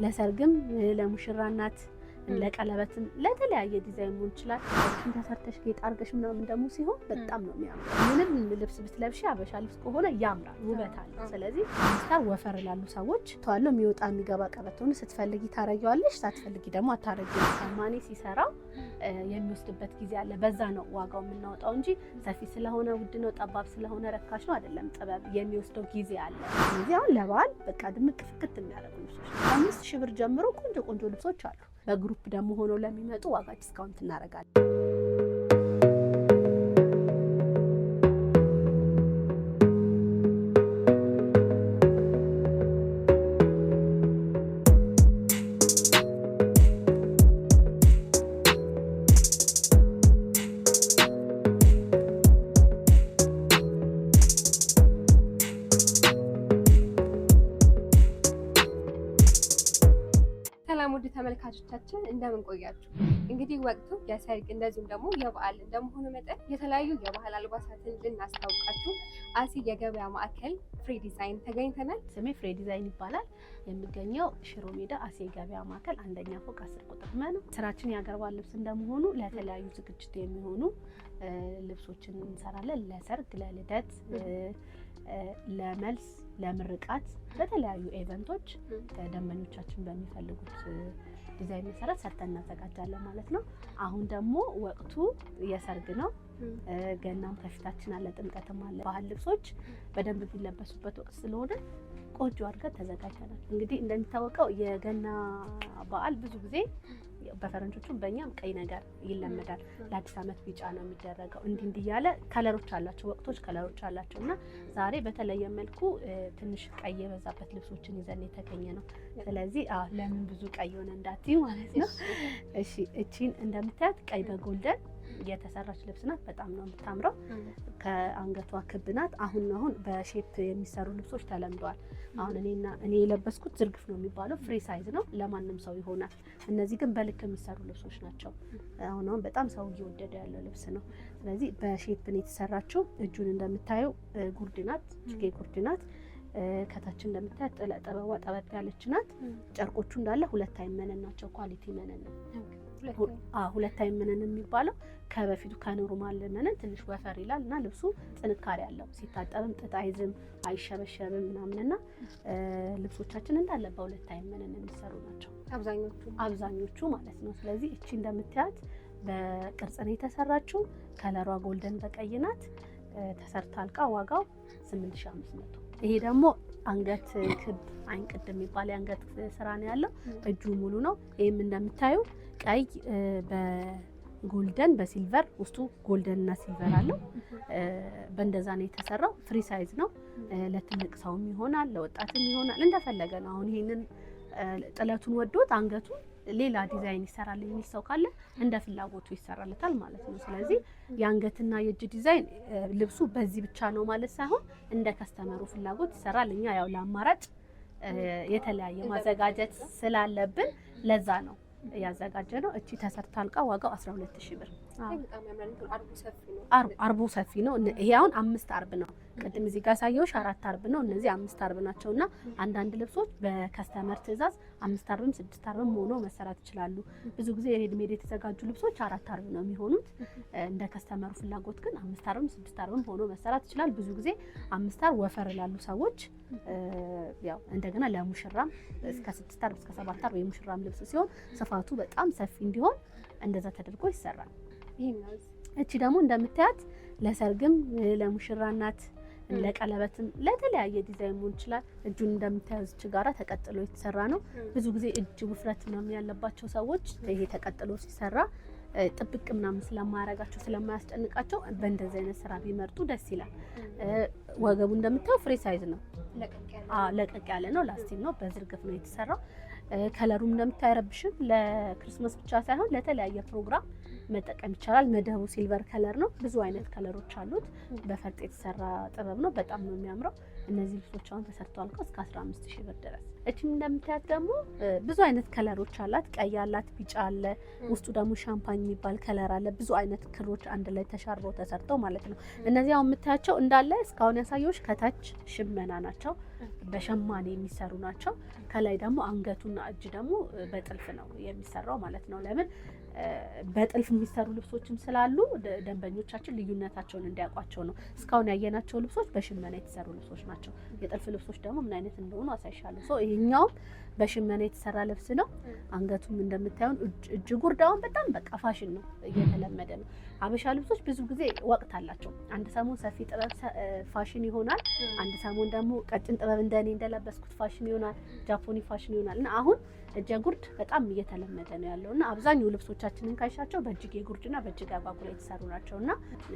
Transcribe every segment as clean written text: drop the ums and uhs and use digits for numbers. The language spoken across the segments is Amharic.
ለሰርግም፣ ለሙሽራ እናት፣ ለቀለበትም ለተለያየ ዲዛይን መሆን ይችላል። ተሰርተሽ ጌጥ አድርገሽ ምናምን ደግሞ ሲሆን በጣም ነው የሚያምረው። ምንም ልብስ ብትለብሺ አበሻ ልብስ ከሆነ ያምራል፣ ውበት አለው። ስለዚህ star ወፈር ላሉ ሰዎች ተዋለው የሚወጣ የሚገባ ቀበቶ ነው። ስትፈልጊ ታረጊዋለሽ፣ ሳትፈልጊ ደግሞ አታረጊው። ሸማኔ ሲሰራው የሚወስድበት ጊዜ አለ። በዛ ነው ዋጋው የምናወጣው እንጂ ሰፊ ስለሆነ ውድ ነው፣ ጠባብ ስለሆነ ረካሽ ነው አይደለም። ጥበብ የሚወስደው ጊዜ አለ። ስለዚህ አሁን ለበዓል በቃ ድምቅ ፍክት የሚያደርጉ ልብሶች ከ5,000 ብር ጀምሮ ቆንጆ ቆንጆ ልብሶች አሉ። በ group ደግሞ ሆነው ለሚመጡ ዋጋ discount እናደርጋለን። ሰላም ውድ ተመልካቾቻችን እንደምን ቆያችሁ? እንግዲህ ወቅቱ የሰርግ እንደዚሁም ደግሞ የበዓል እንደመሆኑ መጠን የተለያዩ የባህል አልባሳትን ልናስታውቃችሁ አሲ የገበያ ማዕከል ፍሬ ዲዛይን ተገኝተናል። ስሜ ፍሬ ዲዛይን ይባላል። የሚገኘው ሽሮ ሜዳ አሲ የገበያ ማዕከል አንደኛ ፎቅ 10 ቁጥር ነው። ስራችን የአገር ባህል ልብስ እንደመሆኑ ለተለያዩ ዝግጅት የሚሆኑ ልብሶችን እንሰራለን። ለሰርግ፣ ለልደት፣ ለመልስ፣ ለምርቃት፣ ለተለያዩ event ኦች ደንበኞቻችን በሚፈልጉት ዲዛይን መሰረት ሰርተን እናዘጋጃለን ማለት ነው። አሁን ደግሞ ወቅቱ የሰርግ ነው። ገናም ከፊታችን አለ፣ ጥምቀትም አለ። ባህል ልብሶች በደንብ የሚለበሱበት ወቅት ስለሆነ ቆንጆ አድርገን ተዘጋጅተናል። እንግዲህ እንደሚታወቀው የገና በዓል ብዙ ጊዜ በፈረንጆቹም በእኛም ቀይ ነገር ይለመዳል። ለአዲስ ዓመት ቢጫ ነው የሚደረገው። እንዲህ እንዲህ እያለ color ኦች አላቸው፣ ወቅቶች color ኦች አላቸው እና ዛሬ በተለየ መልኩ ትንሽ ቀይ የበዛበት ልብሶችን ይዘን የተገኘ ነው። ስለዚህ ለምን ብዙ ቀይ ሆነ እንዳትዪ ማለት ነው። እሺ እቺን እንደምታያት ቀይ በ golden የተሰራች ልብስ ናት። በጣም ነው የምታምረው። ከአንገቷ ክብ ናት። አሁን አሁን በ shape የሚሰሩ ልብሶች ተለምደዋል። አሁን እኔና እኔ የለበስኩት ዝርግፍ ነው የሚባለው፣ free size ነው፣ ለማንም ሰው ይሆናል። እነዚህ ግን በልክ የሚሰሩ ልብሶች ናቸው። አሁን አሁን በጣም ሰው እየወደደ ያለው ልብስ ነው። ስለዚህ በ shape ነው የተሰራችው። እጁን እንደምታየው ጉርድ ናት፣ እጅጌ ጉርድ ናት። ከታች እንደምታያት ጥበቧ ጠበብ ያለች ናት። ጨርቆቹ እንዳለ ሁለት አይ መነን ናቸው። quality መነን ነው። ሁለት አይ መነን የሚባለው ከበፊቱ ከ normal መነን ትንሽ ወፈር ይላል እና ልብሱ ጥንካሬ አለው። ሲታጠብም ጥጥ አይዝም፣ አይሸበሸብም ምናምን እና ልብሶቻችን እንዳለ በሁለት አይ መነን የሚሰሩ ናቸው አብዛኞቹ ማለት ነው። ስለዚህ እቺ እንደምታያት በቅርጽ ነው የተሰራችው። color ዋ golden በቀይ ናት። ተሰርታ አልቃ ዋጋው 8,500። ይሄ ደግሞ አንገት ክብ አይንቅድ የሚባል የአንገት ስራ ነው ያለው። እጁ ሙሉ ነው። ይህም እንደምታዩ ቀይ በ golden በ silver ውስጡ golden እና silver አለው። በእንደዛ ነው የተሰራው። free size ነው። ለትልቅ ሰውም ይሆናል፣ ለወጣትም ይሆናል። እንደፈለገ ነው። አሁን ይሄንን ጥለቱን ወዶት አንገቱን ሌላ ዲዛይን ይሰራል የሚል ሰው ካለ እንደ ፍላጎቱ ይሰራለታል ማለት ነው። ስለዚህ የአንገትና የእጅ ዲዛይን ልብሱ በዚህ ብቻ ነው ማለት ሳይሆን እንደ customer ኡ ፍላጎት ይሰራል። እኛ ያው ለአማራጭ የተለያየ ማዘጋጀት ስላለብን ለዛ ነው ያዘጋጀ ነው። እቺ ተሰርታ አልቃ ዋጋው 12,000 ብር። አርቡ ሰፊ ነው። ይሄ አሁን 5 አርብ ነው። ቅድም እዚህ ጋር ሳየውሽ 4 አርብ ነው። እነዚህ 5 አርብ ናቸውና አንዳንድ ልብሶች በ customer ትዕዛዝ 5 አርብም 6 አርብም ሆኖ መሰራት ይችላሉ። ብዙ ጊዜ ready የተዘጋጁ ልብሶች 4 አርብ ነው የሚሆኑት። እንደ customer ኡ ፍላጎት ግን 5 አርብም 6 አርብም ሆኖ መሰራት ይችላል። ብዙ ጊዜ 5 አርብ ወፈር ላሉ ሰዎች ያው እንደገና ለሙሽራም እስከ 6 አርብ እስከ 7 አርብ የሙሽራም ልብስ ሲሆን ስፋቱ በጣም ሰፊ እንዲሆን እንደዛ ተደርጎ ይሰራል። እቺ ደግሞ እንደምታያት ለሰርግም ለሙሽራ እናት ለቀለበትም ለተለያየ ዲዛይን መሆን ይችላል። እጁን እንደምታየው እዚች ጋራ ተቀጥሎ የተሰራ ነው። ብዙ ጊዜ እጅ ውፍረት ምናምን ያለባቸው ሰዎች ይሄ ተቀጥሎ ሲሰራ ጥብቅ ምናምን ስለማያረጋቸው ስለማያስጨንቃቸው በእንደዚህ አይነት ስራ ቢመርጡ ደስ ይላል። ወገቡ እንደምታየው free size ነው፣ ለቀቅ ያለ ነው፣ ላስቲክ ነው፣ በዝርግፍ ነው የተሰራው። color ኡም እንደምታየው አይረብሽም። ለ Christmas ብቻ ሳይሆን ለተለያየ ፕሮግራም መጠቀም ይቻላል። መደቡ silver color ነው። ብዙ አይነት color ኦች አሉት። በፈርጥ የተሰራ ጥበብ ነው። በጣም ነው የሚያምረው። እነዚህ ልብሶች አሁን ተሰርተው አልቀው እስከ 15,000 ብር ድረስ። እቺም እንደምታያት ደግሞ ብዙ አይነት color ኦች አላት። ቀይ አላት፣ ቢጫ አለ፣ ውስጡ ደግሞ ሻምፓኝ የሚባል color አለ። ብዙ አይነት ክሮች አንድ ላይ ተሻርበው ተሰርተው ማለት ነው። እነዚህ አሁን የምታያቸው እንዳለ እስካሁን ያሳየሁሽ ከታች ሽመና ናቸው፣ በሸማኔ የሚሰሩ ናቸው። ከላይ ደግሞ አንገቱና እጅ ደግሞ በጥልፍ ነው የሚሰራው ማለት ነው። ለምን በጥልፍ የሚሰሩ ልብሶችም ስላሉ ደንበኞቻችን ልዩነታቸውን እንዲያውቋቸው ነው። እስካሁን ያየናቸው ልብሶች በሽመና የተሰሩ ልብሶች ናቸው። የጥልፍ ልብሶች ደግሞ ምን አይነት እንደሆኑ አሳይሻለሁ። So ይሄኛውም በሽመና የተሰራ ልብስ ነው። አንገቱም እንደምታዩን እጅ ጉርዳውን በጣም በቃ ፋሽን ነው፣ እየተለመደ ነው። ሀበሻ ልብሶች ብዙ ጊዜ ወቅት አላቸው። አንድ ሰሞን ሰፊ ጥበብ ፋሽን ይሆናል። አንድ ሰሞን ደግሞ ቀጭን ጥበብ እንደኔ እንደለበስኩት ፋሽን ይሆናል። ጃፖኒ ፋሽን ይሆናል እና አሁን እጀ ጉርድ በጣም እየተለመደ ነው ያለው እና አብዛኛው ልብሶቻችንን ካይሻቸው በእጅጌ ጉርድና በእጅጌ አጓጉል የተሰሩ ናቸው እና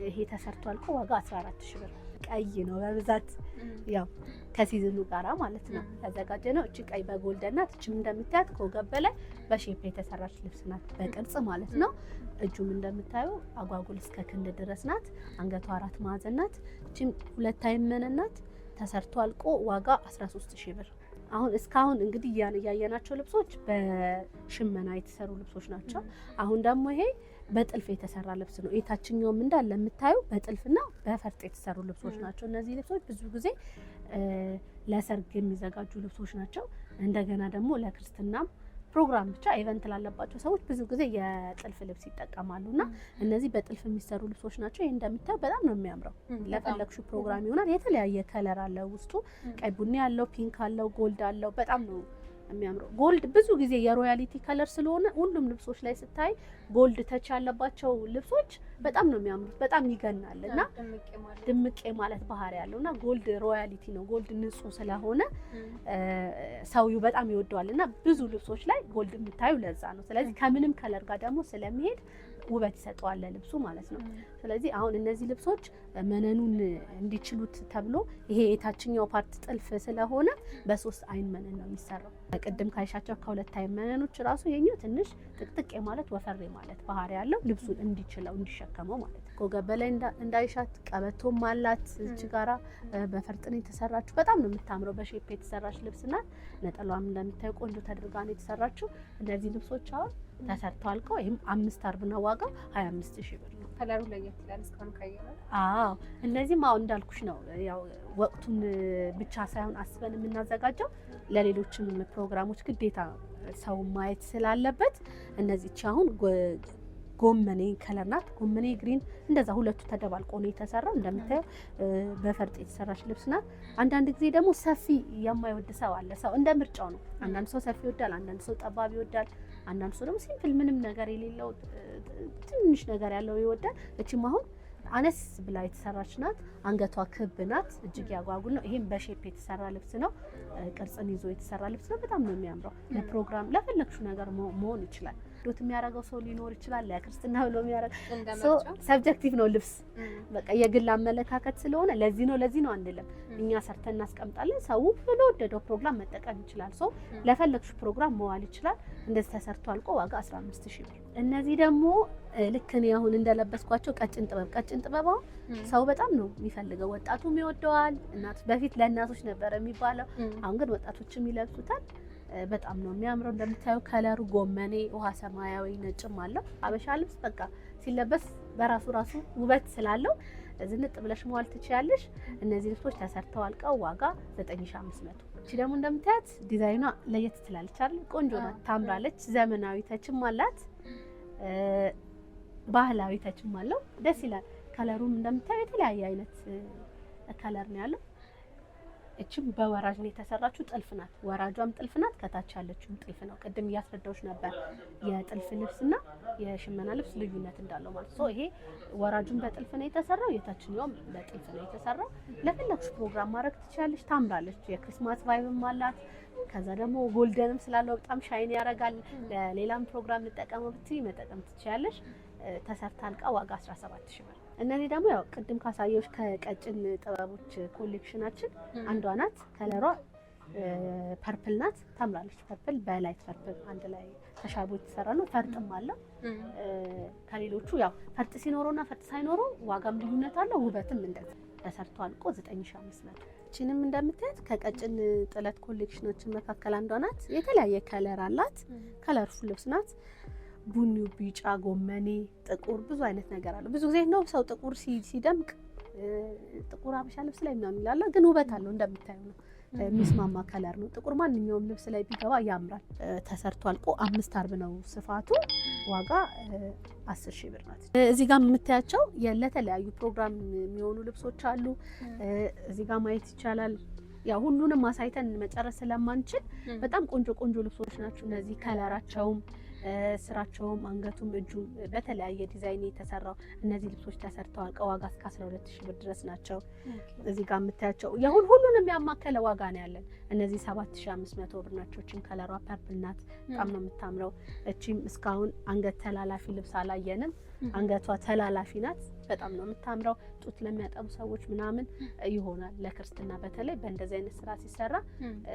ይሄ ተሰርቶ አልቆ ዋጋ 14 ሺህ ብር። ቀይ ነው በብዛት ያው ከ season ኡ ጋራ ማለት ነው ያዘጋጀ ነው። እቺ ቀይ በ golden ናት። እቺም እንደምታያት ከወገብ በላይ በ shape የተሰራች ልብስ ናት፣ በቅርጽ ማለት ነው። እጁም እንደምታዩ አጓጉል እስከ ክንድ ድረስ ናት። አንገቷ አራት ማዕዘን ናት። እቺም ሁለት አይመን ናት። ተሰርቶ አልቆ ዋጋ 13 ሺህ ብር። አሁን እስካሁን እንግዲህ እያየናቸው ልብሶች በሽመና የተሰሩ ልብሶች ናቸው። አሁን ደግሞ ይሄ በጥልፍ የተሰራ ልብስ ነው። የታችኛውም እንዳለ የምታዩ በጥልፍና በፈርጥ የተሰሩ ልብሶች ናቸው። እነዚህ ልብሶች ብዙ ጊዜ ለሰርግ የሚዘጋጁ ልብሶች ናቸው። እንደገና ደግሞ ለክርስትናም ፕሮግራም ብቻ event ላለባቸው ሰዎች ብዙ ጊዜ የጥልፍ ልብስ ይጠቀማሉ እና እነዚህ በጥልፍ የሚሰሩ ልብሶች ናቸው። ይህ እንደምታየው በጣም ነው የሚያምረው። ለፈለግሹ ፕሮግራም ይሆናል። የተለያየ color አለው ውስጡ፣ ቀይ ቡኒ አለው፣ pink አለው፣ gold አለው። በጣም ነው የሚያምረው። Gold ብዙ ጊዜ የ royalty color ስለሆነ ሁሉም ልብሶች ላይ ስታይ gold touch ያለባቸው ልብሶች በጣም ነው የሚያምሩት። በጣም ይገናል እና ድምቅ ማለት ባህሪ ያለው እና gold royalty ነው። Gold ንጹህ ስለሆነ ሰውዬው በጣም ይወደዋል እና ብዙ ልብሶች ላይ gold የምታዩ ለዛ ነው። ስለዚህ ከምንም color ጋር ደግሞ ስለሚሄድ ውበት ይሰጠዋል ለልብሱ ማለት ነው። ስለዚህ አሁን እነዚህ ልብሶች መነኑን እንዲችሉት ተብሎ ይሄ የታችኛው part ጥልፍ ስለሆነ በሶስት አይን መነን ነው የሚሰራው። ቅድም ካይሻቸው ከሁለት አይን መነኖች ራሱ ይሄኛው ትንሽ ጥቅጥቅ ማለት ወፈሬ ማለት ባህሪ ያለው ልብሱን እንዲችለው እንዲሸከመው ማለት ነው። ወገብ በላይ እንዳይሻት ቀበቶም አላት እች ጋራ በፈርጥ ነው የተሰራችው። በጣም ነው የምታምረው። በ shape የተሰራች ልብስ ናት። ነጠላዋም እንደምታዩ ቆንጆ ተደርጋ ነው የተሰራችው። እነዚህ ልብሶች አሁን ተሰርተው አልቀው ይህም 5 አርብ ነው፣ ዋጋው 25 ሺህ ብር ነው። Color ኡ ለየት ይላል እስካሁን ካየነው። አዎ እነዚህም አሁን እንዳልኩሽ ነው። ያው ወቅቱን ብቻ ሳይሆን አስበን የምናዘጋጀው ለሌሎችም ፕሮግራሞች ግዴታ ሰው ማየት ስላለበት እነዚህ አሁን ጎመኔ color ናት። ጎመኔ green እንደዛ ሁለቱ ተደባልቆ ነው የተሰራው። እንደምታየው በፈርጥ የተሰራች ልብስ ናት። አንዳንድ ጊዜ ደግሞ ሰፊ የማይወድ ሰው አለ። ሰው እንደ ምርጫው ነው። አንዳንድ ሰው ሰፊ ይወዳል፣ አንዳንድ ሰው ጠባብ ይወዳል። አንዳንድ ሰው ደግሞ simple ምንም ነገር የሌለው ትንሽ ነገር ያለው ይወዳል። እቺም አሁን አነስ ብላ የተሰራች ናት። አንገቷ ክብ ናት። እጅግ ያጓጉል ነው። ይሄም በ shape የተሰራ ልብስ ነው። ቅርጽን ይዞ የተሰራ ልብስ ነው። በጣም ነው የሚያምረው። ለፕሮግራም ለፈለግሽው ነገር መሆን ይችላል። Dot የሚያደርገው ሰው ሊኖር ይችላል። ለክርስትና ብሎ የሚያደርገው subjective ነው። ልብስ በቃ የግል አመለካከት ስለሆነ ለዚህ ነው ለዚህ ነው አንልም። እኛ ሰርተን እናስቀምጣለን። ሰው ለወደደው ፕሮግራም መጠቀም ይችላል። ሰው ለፈለግሽው ፕሮግራም መዋል ይችላል። እንደዚህ ተሰርቶ አልቆ ዋጋ 15 ሺህ ብር። እነዚህ ደግሞ ልክ እኔ አሁን እንደለበስኳቸው ቀጭን ጥበብ ቀጭን ጥበብ አሁን ሰው በጣም ነው የሚፈልገው። ወጣቱም ይወደዋል። እናቶች በፊት ለእናቶች ነበር የሚባለው፣ አሁን ግን ወጣቶችም ይለብሱታል። በጣም ነው የሚያምረው። እንደምታየው color ኡ ጎመኔ፣ ውሃ ሰማያዊ፣ ነጭም አለው። አበሻ ልብስ በቃ ሲለበስ በራሱ ራሱ ውበት ስላለው ዝንጥ ብለሽ መዋል ትችያለሽ። እነዚህ ልብሶች ተሰርተው አልቀው ዋጋ 9500። እቺ ደግሞ እንደምታያት ዲዛይኗ ለየት ትላለች አይደል? ቆንጆ ናት፣ ታምራለች። ዘመናዊ touch ም አላት፣ ባህላዊ touch ም አለው። ደስ ይላል። Color ኡም እንደምታየው የተለያየ አይነት color ነው ያለው። እችም በወራጅ ነው የተሰራችው። ጥልፍ ናት፣ ወራጇም ጥልፍ ናት፣ ከታች ያለችውም ጥልፍ ነው። ቅድም እያስረዳዎች ነበር የጥልፍ ልብስና የሽመና ልብስ ልዩነት እንዳለው ማለት ነው። ይሄ ወራጁን በጥልፍ ነው የተሰራው፣ የታችኛውም በጥልፍ ነው የተሰራው። ለፈለግሽ ፕሮግራም ማድረግ ትችላለች። ታምራለች። የ Christmas vibe ም አላት። ከዛ ደግሞ golden ም ስላለው በጣም shine ያደርጋል። ለሌላም ፕሮግራም ልጠቀመው ብትይ መጠቀም ትችላለሽ። ተሰርታ አልቃ ዋጋ 17 ሺህ ብር። እነዚህ ደግሞ ያው ቅድም ካሳየሁሽ ከቀጭን ጥበቦች collection ኣችን አንዷ ናት። Color ዋ purple ናት፣ ታምራለች። Purple በ light purple አንድ ላይ ተሻቦ የተሰራ ነው። ፈርጥም አለው። ከሌሎቹ ያው ፈርጥ ሲኖረውና ፈርጥ ሳይኖረው ዋጋም ልዩነት አለው፣ ውበትም እንደዛ። ተሰርቶ አልቆ 9500። እቺንም እንደምታያት ከቀጭን ጥለት collection ኦችን መካከል አንዷ ናት። የተለያየ color አላት። Colorful ልብስ ናት። ቡኒው፣ ቢጫ፣ ጎመኔ፣ ጥቁር ብዙ አይነት ነገር አለው። ብዙ ጊዜ ነው ሰው ጥቁር ሲደምቅ ጥቁር አበሻ ልብስ ላይ ምናምን ይላል፣ ግን ውበት አለው። እንደምታዩ ነው የሚስማማ color ነው። ጥቁር ማንኛውም ልብስ ላይ ቢገባ ያምራል። ተሰርቶ አልቆ 5 አርብ ነው ስፋቱ። ዋጋ 10,000 ብር ናት። እዚህ ጋር የምታያቸው ለተለያዩ ፕሮግራም የሚሆኑ ልብሶች አሉ። እዚህ ጋር ማየት ይቻላል። ያው ሁሉንም አሳይተን መጨረስ ስለማንችል በጣም ቆንጆ ቆንጆ ልብሶች ናቸው እነዚህ። Color ኣቸውም ስራቸውም አንገቱም እጁም በተለያየ ዲዛይን የተሰራው እነዚህ ልብሶች ተሰርተዋል። ዋጋ እስከ 12,000 ብር ድረስ ናቸው። እዚህ ጋር የምታያቸው ሁሉንም ያማከለ ዋጋ ነው ያለን። እነዚህ 7500 ብር ናቸው። እቺም color ዋ purple ናት። በጣም ነው የምታምረው። እቺም እስካሁን አንገት ተላላፊ ልብስ አላየንም። አንገቷ ተላላፊ ናት። በጣም ነው የምታምረው። ጡት ለሚያጠቡ ሰዎች ምናምን ይሆናል። ለክርስትና በተለይ በእንደዚህ አይነት ስራ ሲሰራ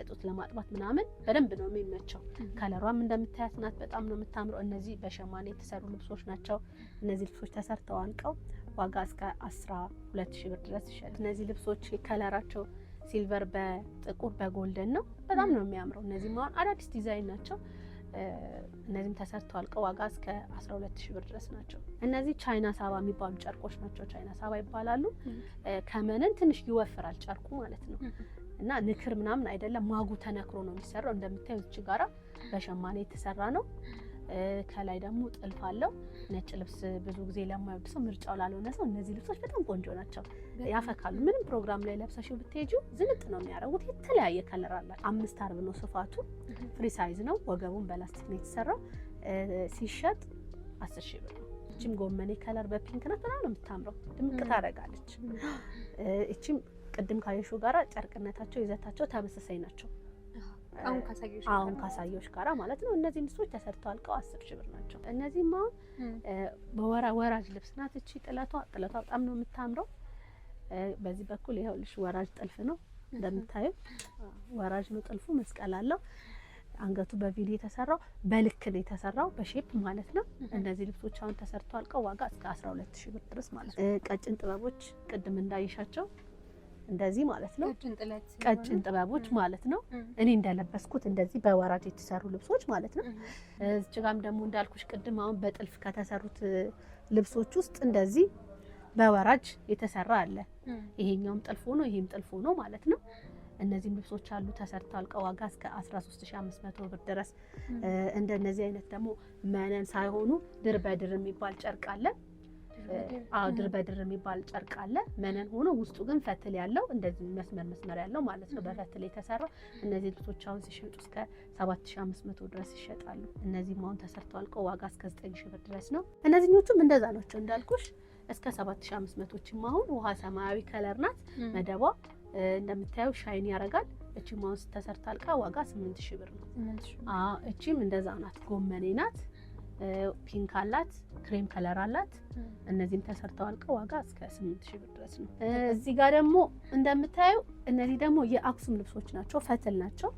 ጡት ለማጥባት ምናምን በደንብ ነው የሚመቸው። Color ዋም እንደምታያት ናት። በጣም ነው የምታምረው። እነዚህ በሸማኔ የተሰሩ ልብሶች ናቸው። እነዚህ ልብሶች ተሰርተው አልቀው ዋጋ እስከ 12,000 ብር ድረስ ይሸጣል። እነዚህ ልብሶች color ኣቸው silver በጥቁር በ golden ነው። በጣም ነው የሚያምረው። እነዚህም አሁን አዳዲስ ዲዛይን ናቸው። እነዚህም ተሰርተው አልቀው ዋጋ እስከ 12,000 ብር ድረስ ናቸው። እነዚህ ቻይና ሳባ የሚባሉ ጨርቆች ናቸው። ቻይና ሳባ ይባላሉ። ከመነን ትንሽ ይወፍራል ጨርቁ ማለት ነው እና ንክር ምናምን አይደለም። ማጉ ተነክሮ ነው የሚሰራው። እንደምታዩ እዚህ ጋራ በሸማኔ የተሰራ ነው። ከላይ ደግሞ ጥልፍ አለው። ነጭ ልብስ ብዙ ጊዜ ለማይወድ ሰው፣ ምርጫው ላልሆነ ሰው እነዚህ ልብሶች በጣም ቆንጆ ናቸው። ያፈካሉ። ምንም ፕሮግራም ላይ ለብሰሽው ብትሄጂው ዝንጥ ነው የሚያደርጉት። የተለያየ color አላቸው። 5 አርብ ነው ስፋቱ። Free size ነው። ወገቡን በላስቲክ ነው የተሰራው። ሲሸጥ 10,000 ብር ነው። እቺም ጎመኔ color በ pink ናት። በጣም ነው የምታምረው። ድምቅ ታደርጋለች። እቺም ቅድም ካየሽው ጋራ ጨርቅነታቸው ይዘታቸው ተመሳሳይ ናቸው። አሁን ካሳየሁሽ ጋራ ማለት ነው። እነዚህ ልብሶች ተሰርተው አልቀው 10,000 ብር ናቸው። እነዚህም አሁን በወራ ወራጅ ልብስ ናት። እቺ ጥለቷ በጣም ነው የምታምረው። በዚህ በኩል ይኸውልሽ ወራጅ ጥልፍ ነው እንደምታዩ ወራጅ ነው ጥልፉ፣ መስቀል አለው። አንገቱ በ V የተሰራው በልክ ነው የተሰራው በ shape ማለት ነው። እነዚህ ልብሶች አሁን ተሰርተው አልቀው ዋጋ እስከ 12,000 ብር ድረስ ማለት ነው። ቀጭን ጥበቦች ቅድም እንዳይሻቸው እንደዚህ ማለት ነው። ቀጭን ጥበቦች ማለት ነው። እኔ እንደለበስኩት እንደዚህ በወራጅ የተሰሩ ልብሶች ማለት ነው። እዚህ ጋም ደግሞ እንዳልኩሽ ቅድም አሁን በጥልፍ ከተሰሩት ልብሶች ውስጥ እንደዚህ በወራጅ የተሰራ አለ። ይሄኛውም ጥልፍ ሆኖ ይሄም ጥልፍ ሆኖ ማለት ነው። እነዚህም ልብሶች አሉ ተሰርተው አልቀው ዋጋ እስከ 13,500 ብር ድረስ። እንደነዚህ አይነት ደግሞ መነን ሳይሆኑ ድር በድር የሚባል ጨርቅ አለ። አዎ፣ ድር በድር የሚባል ጨርቅ አለ። መነን ሆኖ ውስጡ ግን ፈትል ያለው እንደዚህ መስመር መስመር ያለው ማለት ነው። በፈትል የተሰራ እነዚህ ልብሶች አሁን ሲሸጡ እስከ 7500 ድረስ ይሸጣሉ። እነዚህም አሁን ተሰርተው አልቀው ዋጋ እስከ 9000 ብር ድረስ ነው። እነዚህኞቹም እንደዛ ናቸው እንዳልኩሽ እስከ 7500። አሁን ውሃ ሰማያዊ color ናት መደቧ፣ እንደምታየው shine ያደርጋል። እቺም አሁን ተሰርታ አልቃ ዋጋ 8000 ብር ነው። አዎ፣ እቺም እንደዛ ናት። ጎመኔ ናት። Pink አላት፣ cream color አላት። እነዚህም ተሰርተው አልቀው ዋጋ እስከ 8000 ብር ድረስ ነው። እዚህ ጋር ደግሞ እንደምታዩ እነዚህ ደግሞ የአክሱም ልብሶች ናቸው። ፈትል ናቸው፣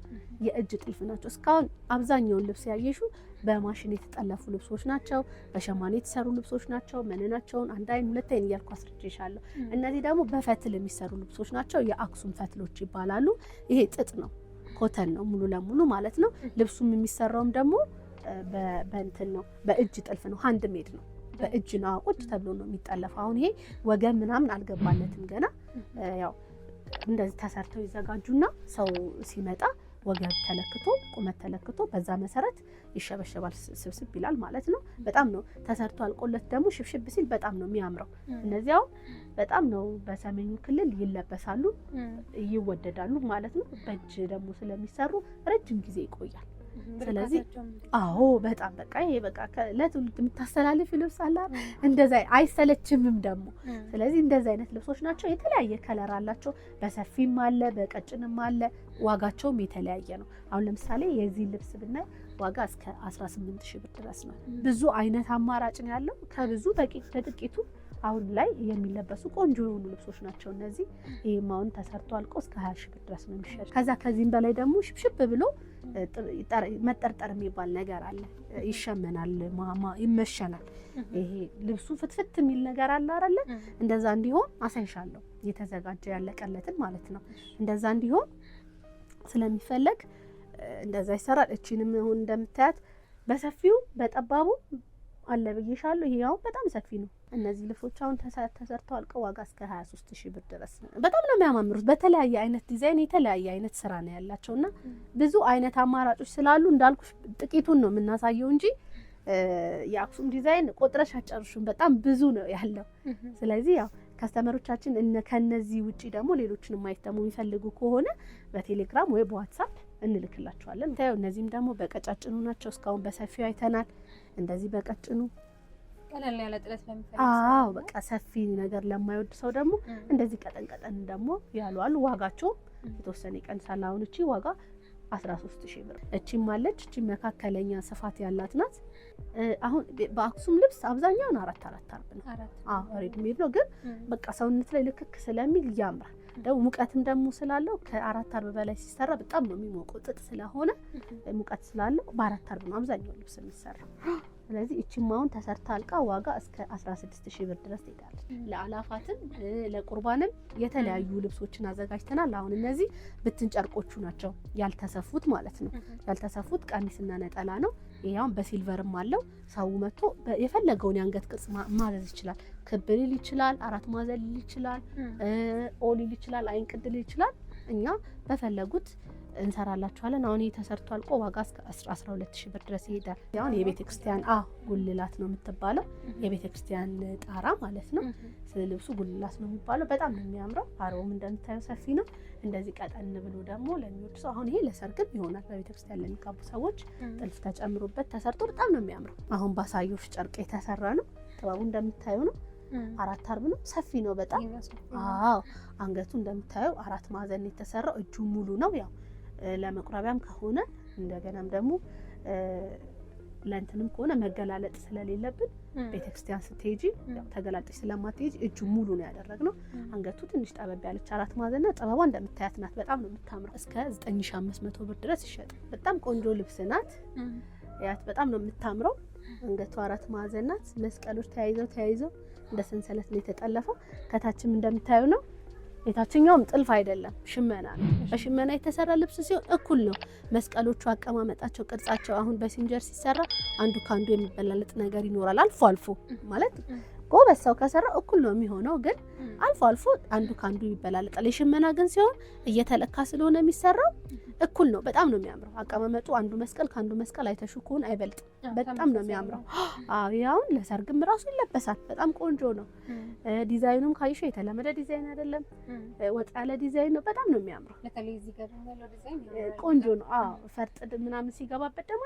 የእጅ ጥልፍ ናቸው። እስካሁን አብዛኛውን ልብስ ያየሹ በማሽን የተጠለፉ ልብሶች ናቸው። በሸማኔ የተሰሩ ልብሶች ናቸው። መነናቸውን አንድ አይን ሁለት አይን እያልኩ አስረጅሻለሁ። እነዚህ ደግሞ በፈትል የሚሰሩ ልብሶች ናቸው። የአክሱም ፈትሎች ይባላሉ። ይሄ ጥጥ ነው፣ cotton ነው ሙሉ ለሙሉ ማለት ነው። ልብሱም የሚሰራውም ደግሞ በእንትን ነው፣ በእጅ ጥልፍ ነው፣ hand made ነው። በእጅ ነው ቁጭ ተብሎ ነው የሚጠለፈው። አሁን ይሄ ወገብ ምናምን አልገባለትም ገና። ያው እንደዚህ ተሰርተው ይዘጋጁና ሰው ሲመጣ ወገብ ተለክቶ ቁመት ተለክቶ በዛ መሰረት ይሸበሸባል፣ ስብስብ ይላል ማለት ነው። በጣም ነው ተሰርቶ አልቆለት ደግሞ ሽብሽብ ሲል በጣም ነው የሚያምረው። እነዚያው በጣም ነው በሰሜኑ ክልል ይለበሳሉ፣ ይወደዳሉ ማለት ነው። በእጅ ደግሞ ስለሚሰሩ ረጅም ጊዜ ይቆያል። ስለዚህ አዎ፣ በጣም በቃ ይሄ በቃ ለትውልድ የምታስተላልፍ ልብስ አለ፣ እንደዛ አይሰለችምም ደግሞ። ስለዚህ እንደዛ አይነት ልብሶች ናቸው። የተለያየ color አላቸው። በሰፊም አለ፣ በቀጭንም አለ። ዋጋቸውም የተለያየ ነው። አሁን ለምሳሌ የዚህ ልብስ ብናይ ዋጋ እስከ 18 ሺህ ብር ድረስ ነው። ብዙ አይነት አማራጭ ነው ያለው። ከብዙ በጥቂቱ አሁን ላይ የሚለበሱ ቆንጆ የሆኑ ልብሶች ናቸው እነዚህ። ይህም አሁን ተሰርቶ አልቆ እስከ 20 ሺህ ብር ድረስ ነው የሚሸጥ። ከዛ ከዚህም በላይ ደግሞ ሽብሽብ ብሎ መጠርጠር የሚባል ነገር አለ። ይሸመናል፣ ይመሸናል። ይሄ ልብሱ ፍትፍት የሚል ነገር አለ አይደለ? እንደዛ እንዲሆን አሳይሻለሁ። የተዘጋጀ ያለቀለትን ማለት ነው። እንደዛ እንዲሆን ስለሚፈለግ እንደዛ ይሰራል። እቺንም አሁን እንደምታያት በሰፊው በጠባቡ አለ ብዬሻለሁ። ይሄ አሁን በጣም ሰፊ ነው። እነዚህ ልብሶች አሁን ተሰርተው አልቀው ዋጋ እስከ 23,000 ብር ድረስ በጣም ነው የሚያማምሩት። በተለያየ አይነት ዲዛይን የተለያየ አይነት ስራ ነው ያላቸውና ብዙ አይነት አማራጮች ስላሉ እንዳልኩሽ ጥቂቱን ነው የምናሳየው እንጂ የአክሱም ዲዛይን ቆጥረሽ አጨርሹም። በጣም ብዙ ነው ያለው። ስለዚህ ያው customer ኦቻችን ከነዚህ ውጪ ደግሞ ሌሎችን ማየት ደግሞ የሚፈልጉ ከሆነ በቴሌግራም ወይ በዋትሳፕ እንልክላቸዋለን። ታዩ እነዚህም ደግሞ በቀጫጭኑ ናቸው። እስካሁን በሰፊው አይተናል። እንደዚህ በቀጭኑ ቀለል ያለ ጥለት ለሚፈልግ፣ አዎ በቃ ሰፊ ነገር ለማይወድ ሰው ደግሞ እንደዚህ ቀጠን ቀጠን ደግሞ ያሉ አሉ። ዋጋቸውም የተወሰነ ይቀንሳል። አሁን እቺ ዋጋ 13,000 ብር። እቺም አለች። እቺ መካከለኛ ስፋት ያላት ናት። አሁን በአክሱም ልብስ አብዛኛውን አራት አራት አርብ ነው። አዎ ready made ነው፣ ግን በቃ ሰውነት ላይ ልክክ ስለሚል ያምራል። ደግሞ ሙቀትም ደግሞ ስላለው ከአራት አርብ በላይ ሲሰራ በጣም ነው የሚሞቀው። ጥጥ ስለሆነ ሙቀት ስላለው በአራት አርብ ነው አብዛኛው ልብስ የሚሰራው። ስለዚህ እቺም አሁን ተሰርታ አልቃ ዋጋ እስከ 16,000 ብር ድረስ ትሄዳለች። ለአላፋትም ለቁርባንም የተለያዩ ልብሶችን አዘጋጅተናል። አሁን እነዚህ ብትን ጨርቆቹ ናቸው ያልተሰፉት ማለት ነው። ያልተሰፉት ቀሚስና ነጠላ ነው። ይሄ አሁን በ silver ም አለው። ሰው መጥቶ የፈለገውን የአንገት ቅርጽ ማዘዝ ይችላል። ክብ ሊል ይችላል፣ አራት ማዕዘን ሊል ይችላል፣ O ሊል ይችላል፣ አይን ቅድ ሊል ይችላል። እኛ በፈለጉት እንሰራላችኋለን። አሁን ይሄ ተሰርቶ አልቆ ዋጋ እስከ 12,000 ብር ድረስ ይሄዳል። አሁን የቤተ ክርስቲያን ጉልላት ነው የምትባለው፣ የቤተ ክርስቲያን ጣራ ማለት ነው። ስለ ልብሱ ጉልላት ነው የሚባለው። በጣም ነው የሚያምረው። አረውም እንደምታየው ሰፊ ነው። እንደዚህ ቀጠን ብሎ ደግሞ ለሚወድ ሰው አሁን ይሄ ለሰርግም ይሆናል። በቤተ ክርስቲያን ለሚጋቡ ሰዎች ጥልፍ ተጨምሮበት ተሰርቶ በጣም ነው የሚያምረው። አሁን ባሳዮሽ ጨርቅ የተሰራ ነው። ጥበቡ እንደምታየው ነው። አራት አርብ ነው። ሰፊ ነው በጣም። አዎ አንገቱ እንደምታየው አራት ማዕዘን የተሰራው፣ እጁ ሙሉ ነው። ያው ለመቁረቢያም ከሆነ እንደገናም ደግሞ ለእንትንም ከሆነ መገላለጥ ስለሌለብን ቤተክርስቲያን ስትሄጂ ተገላልጠሽ ስለማትሄጂ እጁ ሙሉ ነው ያደረግነው። አንገቱ ትንሽ ጠበብ ያለች አራት ማዕዘንና ጥበቧ እንደምታያት ናት። በጣም ነው የምታምረው። እስከ 9500 ብር ድረስ ይሸጣል። በጣም ቆንጆ ልብስ ናት። ያት በጣም ነው የምታምረው። አንገቱ አራት ማዕዘን ናት። መስቀሎች ተያይዘው ተያይዘው እንደ ሰንሰለት ነው የተጠለፈው። ከታችም እንደምታዩ ነው። የታችኛውም ጥልፍ አይደለም ሽመና ነው። በሽመና የተሰራ ልብስ ሲሆን እኩል ነው መስቀሎቹ አቀማመጣቸው፣ ቅርጻቸው። አሁን በሲንጀር ሲሰራ አንዱ ከአንዱ የሚበላለጥ ነገር ይኖራል። አልፎ አልፎ ማለት ጎበዝ ሰው ከሰራ እኩል ነው የሚሆነው፣ ግን አልፎ አልፎ አንዱ ከአንዱ ይበላለጣል። የሽመና ግን ሲሆን እየተለካ ስለሆነ የሚሰራው እኩል ነው። በጣም ነው የሚያምረው አቀማመጡ። አንዱ መስቀል ከአንዱ መስቀል አይተሹ ከሆነ አይበልጥም። በጣም ነው የሚያምረው። አዎ አሁን ለሰርግም ራሱ ይለበሳል። በጣም ቆንጆ ነው። ዲዛይኑም ካይሾ የተለመደ ዲዛይን አይደለም፣ ወጣ ያለ ዲዛይን ነው። በጣም ነው የሚያምረው። ቆንጆ ነው። አዎ ፈርጥ ምናምን ሲገባበት ደግሞ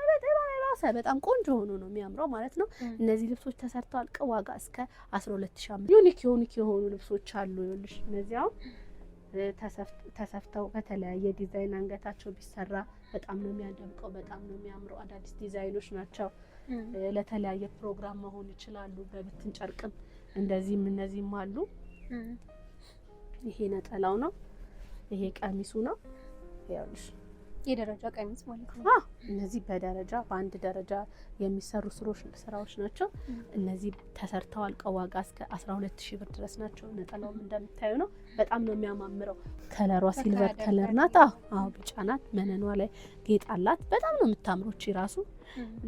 በጣም በጣም ቆንጆ ሆኖ ነው የሚያምረው ማለት ነው። እነዚህ ልብሶች ተሰርተው አልቀው ዋጋ እስከ 12,500። unique unique የሆኑ ልብሶች አሉ። ይኸውልሽ እነዚህ አሁን ተሰፍተው በተለያየ ዲዛይን አንገታቸው ቢሰራ በጣም ነው የሚያደምቀው። በጣም ነው የሚያምረው። አዳዲስ ዲዛይኖች ናቸው። ለተለያየ ፕሮግራም መሆን ይችላሉ። በብትን ጨርቅም እንደዚህም እነዚህም አሉ። ይሄ ነጠላው ነው። ይሄ ቀሚሱ ነው። ይኸውልሽ የደረጃ ቀሚስ ማለት ነው። እነዚህ በደረጃ በአንድ ደረጃ የሚሰሩ ስራዎች ናቸው። እነዚህ ተሰርተው አልቀው ዋጋ እስከ 12,000 ብር ድረስ ናቸው። ነጠላውም እንደምታዩ ነው። በጣም ነው የሚያማምረው። color ዋ silver color ናት። አዎ ቢጫ ናት። መነኗ ላይ ጌጥ አላት። በጣም ነው የምታምረው። እቺ ራሱ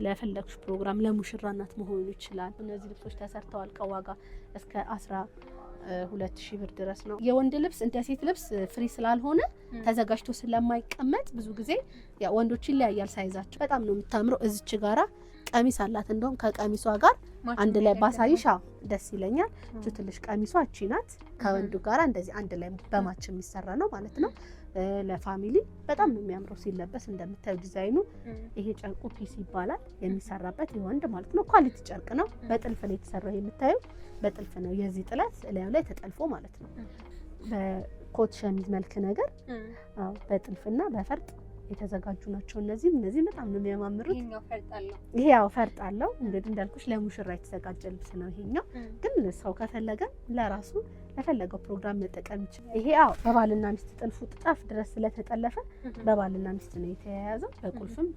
ለፈለግሽ ፕሮግራም ለሙሽራ እናት መሆኑ ይችላል። እነዚህ ልብሶች ተሰርተው አልቀው ዋጋ እስከ 12,000 ብር ድረስ ነው። የወንድ ልብስ እንደ ሴት ልብስ free ስላልሆነ ተዘጋጅቶ ስለማይቀመጥ ብዙ ጊዜ ያው ወንዶች ይለያያል size ኣቸው። በጣም ነው የምታምረው። እዚች ጋራ ቀሚስ አላት። እንደውም ከቀሚሷ ጋር አንድ ላይ ባሳይሽ ደስ ይለኛል። እቺ ትንሽ ቀሚሷ እቺ ናት። ከወንዱ ጋራ እንደዚህ አንድ ላይ በ match የሚሰራ ነው ማለት ነው። ለ family በጣም ነው የሚያምረው ሲለበስ እንደምታዩ ዲዛይኑ። ይሄ ጨርቁ piece ይባላል የሚሰራበት የወንድ ማለት ነው። quality ጨርቅ ነው። በጥልፍ ነው የተሰራው። የምታዩ በጥልፍ ነው። የዚህ ጥለት እላዩ ላይ ተጠልፎ ማለት ነው። በኮት ሸሚዝ መልክ ነገር አዎ፣ በጥልፍና በፈርጥ የተዘጋጁ ናቸው። እነዚህም በጣም ነው የሚያማምሩት። ይሄኛው ፈርጥ አለው። ይሄ ያው ፈርጥ አለው። እንግዲህ እንዳልኩሽ ለሙሽራ የተዘጋጀ ልብስ ነው ይሄኛው። ግን ሰው ከፈለገ ለራሱ ለፈለገው ፕሮግራም መጠቀም ይችላል። ይሄ ያው በባልና ሚስት ጥልፉ ጫፍ ድረስ ስለተጠለፈ በባልና ሚስት ነው የተያያዘው። በቁልፍም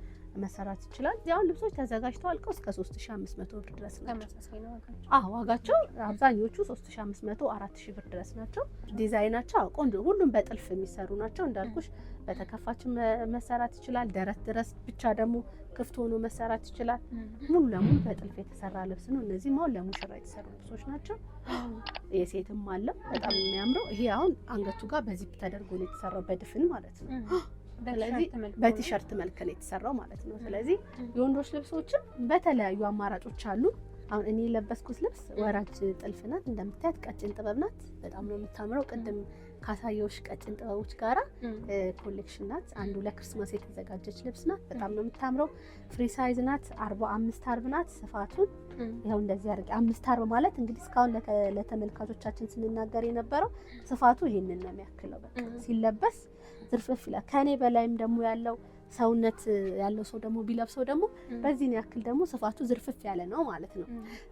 መሰራት ይችላል። አሁን ልብሶች ተዘጋጅተው አልቀው እስከ 3500 ብር ድረስ ናቸው። ተመሳሳይ ነው ዋጋቸው። አዎ ዋጋቸው አብዛኞቹ 3500 4000 ብር ድረስ ናቸው። ዲዛይናቸው አዎ ቆንጆ፣ ሁሉም በጥልፍ የሚሰሩ ናቸው። እንዳልኩሽ በተከፋች መሰራት ይችላል። ደረት ድረስ ብቻ ደግሞ ክፍት ሆኖ መሰራት ይችላል። ሙሉ ለሙሉ በጥልፍ የተሰራ ልብስ ነው። እነዚህም አሁን ለሙሽራ የተሰሩ ልብሶች ናቸው። የሴትም አለ በጣም የሚያምረው። ይሄ አሁን አንገቱ ጋር በዚፕ ተደርጎ ነው የተሰራው በድፍን ማለት ነው። ስለዚህ በቲሸርት መልክ ነው የተሰራው ማለት ነው። ስለዚህ የወንዶች ልብሶችም በተለያዩ አማራጮች አሉ። አሁን እኔ የለበስኩት ልብስ ወራጅ ጥልፍ ናት። እንደምታያት ቀጭን ጥበብ ናት። በጣም ነው የምታምረው። ቅድም ካሳየውሽ ቀጭን ጥበቦች ጋራ collection ናት። አንዱ ለ Christmas የተዘጋጀች ልብስ ናት። በጣም ነው የምታምረው። Free size ናት። 45 አርብ ናት። ስፋቱን ይኸው እንደዚህ አድርጌ 5 አርብ ማለት እንግዲህ እስካሁን ለተመልካቾቻችን ስንናገር የነበረው ስፋቱ ይሄንን ነው የሚያክለው። በቃ ሲለበስ ዝርፍፍ ይላል። ከኔ በላይም ደግሞ ያለው ሰውነት ያለው ሰው ደግሞ ቢለብሰው ደግሞ በዚህን ያክል ደግሞ ስፋቱ ዝርፍፍ ያለ ነው ማለት ነው።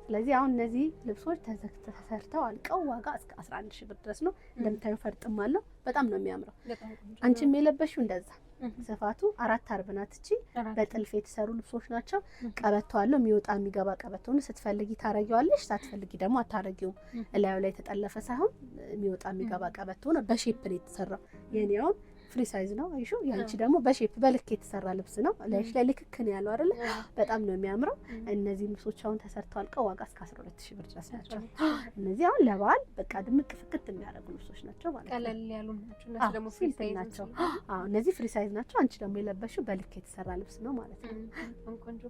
ስለዚህ አሁን እነዚህ ልብሶች ተሰርተው አልቀው ዋጋ እስከ 11 ሺህ ብር ድረስ ነው። እንደምታዩ ፈርጥም አለው። በጣም ነው የሚያምረው። አንቺም የለበሽው እንደዛ ስፋቱ 4 አርብ ናት እቺ። በጥልፍ የተሰሩ ልብሶች ናቸው። ቀበቶ አለው፣ የሚወጣ የሚገባ ቀበቶ ነው። ስትፈልጊ ታረጊዋለሽ፣ ሳትፈልጊ ደግሞ አታረጊውም። እላዩ ላይ የተጠለፈ ሳይሆን የሚወጣ የሚገባ ቀበቶ ነው። በ shape ነው የተሰራው። የኔ አሁን free size ነው አይሹ። ያንቺ ደግሞ በ shape በልክ የተሰራ ልብስ ነው። ላይሽ ላይ ልክክ ነው ያለው አይደለ? በጣም ነው የሚያምረው። እነዚህ ልብሶች አሁን ተሰርተው አልቀው ዋጋ እስከ 12 ሺህ ብር ድረስ ናቸው። እነዚህ አሁን ለበዓል በቃ ድምቅ ፍክት የሚያደርጉ ልብሶች ናቸው ማለት ነው። ቀለል ያሉ ናቸው። እነሱ ደግሞ free simple size ናቸው። አዎ እነዚህ free size ናቸው። አንቺ ደግሞ የለበሽው በልክ የተሰራ ልብስ ነው ማለት ነው። በጣም ቆንጆ።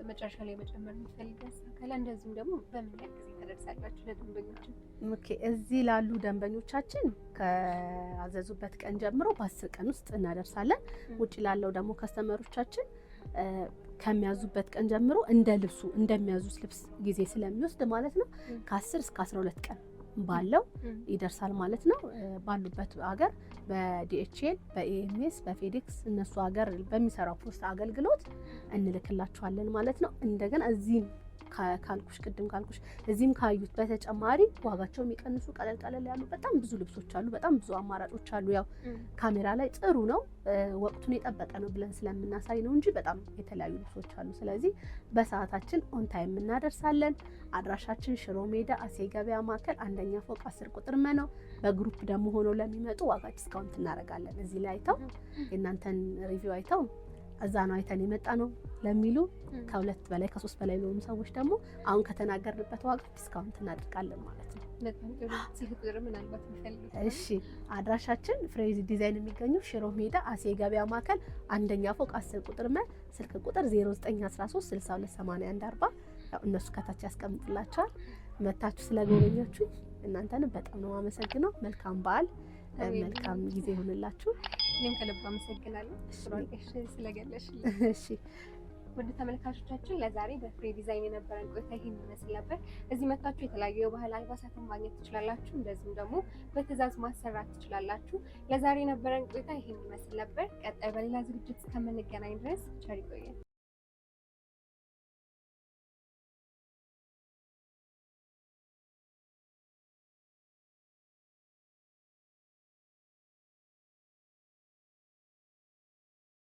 መጨረሻ ላይ መጨመር የምትፈልጊው ሀሳብ ካለ፣ እንደዚሁም ደግሞ በምን ያህል ጊዜ ታደርሳላችሁ ለደንበኞች? Okay፣ እዚህ ላሉ ደንበኞቻችን ከአዘዙበት ቀን ጀምሮ በ10 ቀን ውስጥ እናደርሳለን። ውጭ ላለው ደግሞ customer ኦቻችን ከሚያዙበት ቀን ጀምሮ እንደ ልብሱ እንደሚያዙት ልብስ ጊዜ ስለሚወስድ ማለት ነው ከ10 እስከ 12 ቀን ባለው ይደርሳል ማለት ነው። ባሉበት ሀገር በ DHL፣ በ EMS፣ በ FedEx እነሱ ሀገር በሚሰራው ፖስታ አገልግሎት እንልክላቸዋለን ማለት ነው። እንደገና እዚህም ካልኩሽ ቅድም ካልኩሽ እዚህም ካዩት በተጨማሪ ዋጋቸው የሚቀንሱ ቀለል ቀለል ያሉ በጣም ብዙ ልብሶች አሉ። በጣም ብዙ አማራጮች አሉ። ያው ካሜራ ላይ ጥሩ ነው ወቅቱን የጠበቀ ነው ብለን ስለምናሳይ ነው እንጂ በጣም የተለያዩ ልብሶች አሉ። ስለዚህ በሰዓታችን on time እናደርሳለን። አድራሻችን ሽሮ ሜዳ አሴ ገበያ ማዕከል አንደኛ ፎቅ 10 ቁጥር ነው። በ group ደግሞ ሆነው ለሚመጡ ዋጋ discount እናደርጋለን። እዚህ ላይ አይተው የእናንተን review አይተው እዛ ነው አይተን የመጣ ነው ለሚሉ ከሁለት በላይ ከሶስት በላይ ለሆኑ ሰዎች ደግሞ አሁን ከተናገርንበት ዋጋ discount እናደርጋለን ማለት ነው። በጣም ጥሩ። ስልክ ቁጥር ምናልባት የሚፈልግ እሺ፣ አድራሻችን ፍሬዝ ዲዛይን የሚገኘው ሽሮ ሜዳ አሴ ገበያ ማዕከል አንደኛ ፎቅ 10 ቁጥር ስልክ ቁጥር 0913 62 81 40። ያው እነሱ ከታች ያስቀምጥላቸዋል። መታችሁ ስለጎበኛችሁ እናንተንም በጣም ነው የማመሰግነው። መልካም በዓል፣ መልካም ጊዜ ይሁንላችሁ። እኔም ከልብ አመሰግናለሁ ጥሩ አድርገሽ ስለገለሽልኝ። እሺ። ውድ ተመልካቾቻችን፣ ለዛሬ በፍሬ ዲዛይን የነበረን ቆይታ ይህን ይመስል ነበር። እዚህ መጥታችሁ የተለያዩ የባህል አልባሳትን ማግኘት ትችላላችሁ። እንደዚሁም ደግሞ በትዕዛዝ ማሰራት ትችላላችሁ። ለዛሬ የነበረን ቆይታ ይህን ይመስል ነበር። ቀጣይ በሌላ ዝግጅት እስከምንገናኝ ድረስ ቸር ይቆየን።